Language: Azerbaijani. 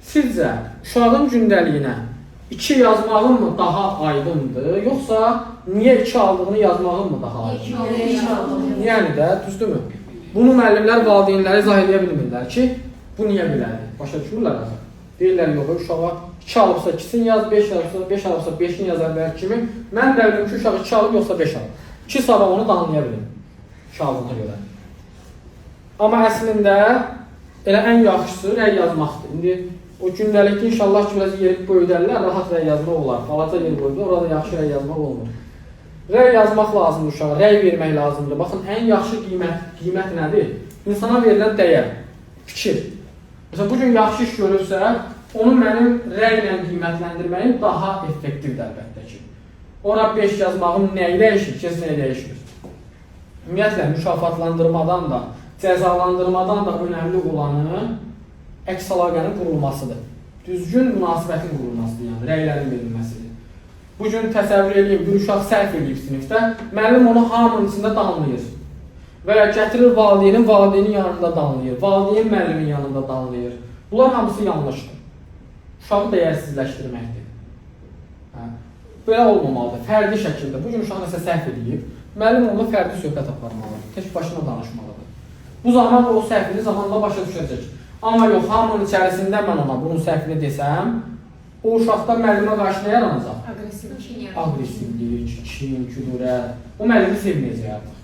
Sizcə uşağın gündəliyinə 2 yazmağım mı daha aydındır, yoxsa niyə 2 aldığını yazmağım mı daha aydındır? Yəni də, düzdürmü? Bunu müəllimlər valideynlərə izah eləyə bilmirlər ki, bu niyə belədir? Başa düşmürlər axı. Deyirlər yox, uşağa 2 alıbsa 2-sini yaz, 5 alıbsa 5 alıbsa 5-ini yaz əvvəl kimi. Mən də bilim ki, uşaq 2 alıb yoxsa 5 alıb. 2 sabah onu da anlaya bilim. 2 aldığına görə. Amma əslində elə ən yaxşısı rəy yazmaqdır. İndi o gündəlikdə inşallah ki, biraz yeri böyüdərlər, rahat rəy yazmaq olar. Balaca yer qoydu, orada yaxşı rəy yazmaq olmur. Rəy yazmaq lazımdır uşağa, rəy vermək lazımdır. Baxın, ən yaxşı qiymət nədir? İnsana verilən dəyər, fikir. Məsələn, bu gün yaxşı iş görürsə, onu mənim rəylə qiymətləndirməyim daha effektivdir əlbəttə ki. Ora 5 yazmağım nəyi dəyişir, heç nəyi dəyişmir. Ümumiyyətlə, mükafatlandırmadan da, cəzalandırmadan da önəmli olanı əks əlaqənin qurulmasıdır. Düzgün münasibətin qurulmasıdır, yəni rəylərin verilməsidir. Bu gün təsəvvür eləyin, bir uşaq səhv eləyib sinifdə, müəllim onu hamının içində danlayır. Və ya gətirir valideynin, valideynin yanında danlayır, valideyn müəllimin yanında danlayır. Bunlar hamısı yanlışdır. Uşağı dəyərsizləşdirməkdir. Hə. Belə olmamalıdır. Fərdi şəkildə. Bu gün uşaq nəsə səhv eləyib, müəllim onunla fərdi söhbət aparmalıdır. Tək başına danışmalıdır. Bu zaman o səhvini zamanla başa düşəcək. Amma yox, hamının içərisində mən ona bunun səhvini desəm, o uşaqda müəllimə qarşı nə yaranacaq? Aqressiv. Aqressivlik, kin, kudurət. O müəllimi sevməyəcək artıq.